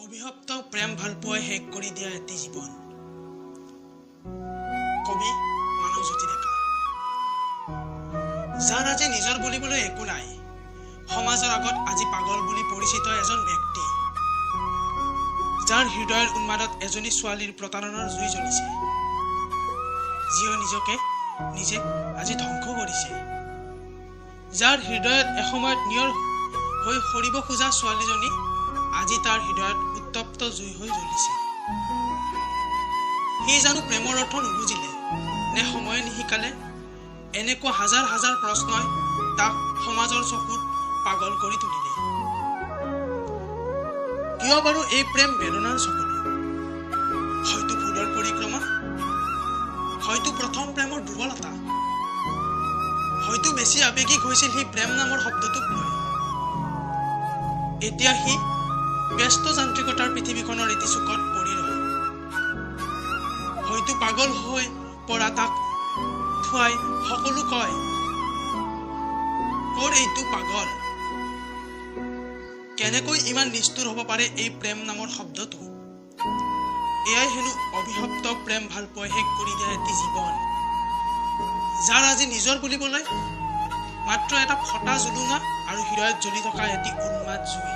অভিশপ্ত প্ৰেম ভালপোৱাই শেষ কৰি দিয়া এটি জীৱন। কবি মানৱজ্যোতি ডেকা। যাৰ আজি নিজৰ বুলিবলৈ একো নাই, সমাজৰ আগত আজি পাগল বুলি পৰিচিত এজন ব্যক্তি, যাৰ হৃদয়ৰ উন্মাদত এজনী ছোৱালীৰ প্ৰতাৰণাৰ জুই জ্বলিছে, যিয়ে নিজকে নিজে আজি ধ্বংস কৰিছে, যাৰ হৃদয়ত এসময়ত নিয়ৰ হৈ সৰিব খোজা ছোৱালীজনী আজি তাৰ হৃদয়ত উত্তপ্ত জুই হৈ জ্বলিছে। সি জানো প্ৰেমৰ অৰ্থ নুবুজিলে নে সময়ে নিশিকালে? এনেকুৱা হাজাৰ হাজাৰ প্ৰশ্নই তাক সমাজৰ চকুত পাগল কৰি তুলিলে। কিয় বাৰু এই প্ৰেম বেদনাৰ চকুলো? হয়তো ভুলৰ পৰিক্ৰমা, হয়তো প্ৰথম প্ৰেমৰ দুৰ্বলতা, হয়তো বেছি আৱেগিক হৈছিল সি প্ৰেম নামৰ শব্দটোক লৈ। এতিয়া সি ব্যস্ত যান্ত্ৰিকতাৰ পৃথিৱীখনৰ এটি চুকত পৰি ৰয়। হয়তো পাগল হৈ পৰা তাক থুৱাই সকলো কয়, ক'ৰ এইটো পাগল? কেনেকৈ ইমান নিষ্ঠুৰ হ'ব পাৰে এই প্ৰেম নামৰ শব্দটো? এয়াই হেনো অভিশপ্ত প্ৰেম ভালপোৱাই শেষ কৰি দিয়া এটি জীৱন, যাৰ আজি নিজৰ বুলিবলৈ মাত্ৰ এটা ফটা জোলোঙা আৰু হৃদয়ত জ্বলি থকা এটি উন্মাদ জুই।